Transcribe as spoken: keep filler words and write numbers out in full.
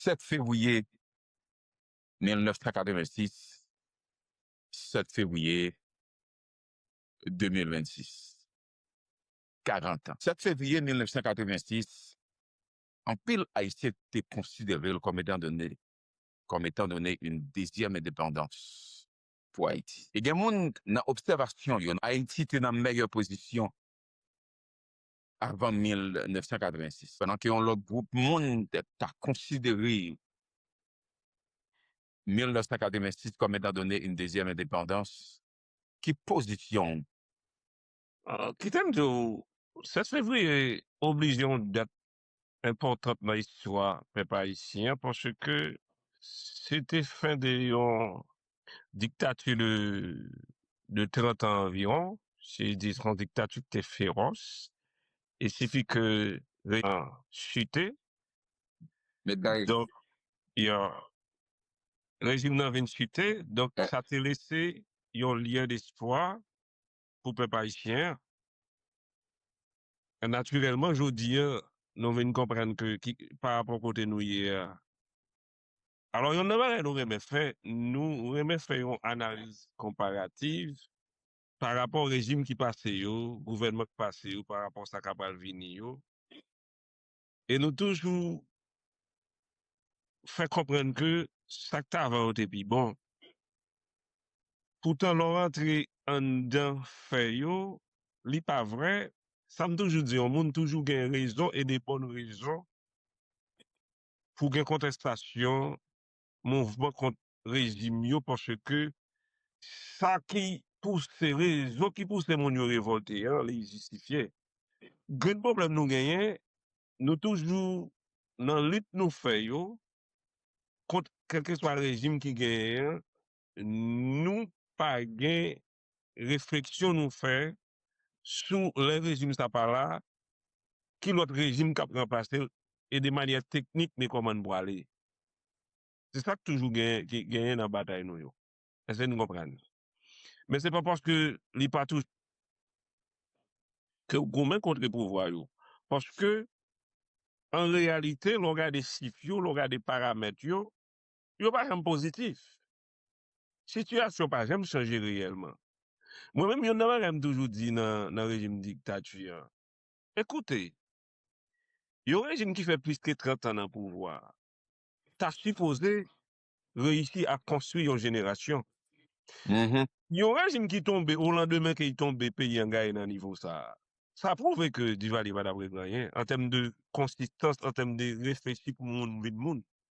Sèt fevriye mil nèf san katrevensis, sèt fevriye de mil vennsis. Karant an. Sèt fevriye mil nèf san katrevensis, anpil Ayisyen te konsidere l kòm etan done, comme étant donné une deuxième indépendance pour Haïti. E gen moun nan obsèvasyon yo, Ayiti te nan meyè pozisyon avan mil nèf san katrevensis, pandan ke yon lòt gwoup moun ta konsidere mil nèf san katrevensis comme étant donné une deuxième indépendance. Ki pozisyon w? Ah, kite m di w, sèt fevriye oblije yon dat enpòtan nan istwa pèp ayisyen an, paske se te fen de yon diktati de, de trant an anviwon, se di se yon diktati ki te fewòs, e sifi ke rejim nan chite, donk, ya, rejim nan vin chite, donk sa te lese yon lyen despwa pou pèp ayisyen an. Natirèlman, jodi a, nou vin konprann ke ki, pa rapò kote nou ye a. Alò, yonn nan bagay nou renmen fè, nou renmen fè yon analiz konparativ pa rapò rejim ki pase yo, gouvènman ki pase yo, pa rapò sa k ap pral vini yo. E nou toujou fè konprann ke sa k t avan yo te pi bon. Poutan, lè w rantre anndan fè yo, li pa vrè. Sa m toujou di, yon moun toujou gen rezon e de bòn rezon pou gen kontèstasyon, mouvman kont rejim yo, paske sa ki pouse, rezon ki pouse moun yo revòlte an, li jistifye. Grenn pwoblèm nou genyen, nou toujou nan lit nou fè yo kont kèlkeswa rejim ki genyen an, nou pa gen refleksyon nou fè sou lè rejim sa pa la, ki lòt rejim k ap ranplase l, e de manyè teknik men kòman n pwale. Se sa k toujou gen, ki genyen nan batay nou yo. Èske n konprann? Men se pa paske li pa toujou ke w goumen kont pouvwa yo. Paske, an reyalite, lè w gade chif yo, lè w gade paramèt yo, yo pa janm pozitif. Sitiyasyon pa janm chanje reyèlman. Mwen menm, yonn nan bagay m toujou di nan, nan rejim diktati an, ekoute, yon rejim ki fè plis ke trant an nan pouvwa a, ta sipoze reyisi a konstwi yon jenerasyon. Yon rejim ki tonbe, o landemen ke l tonbe, peyi an gaye nan nivo sa a. Sa pwouve ke Divalye pa t ap regle anyen, an tèm de konsistans, an tèm de reflechi pou moun vin moun.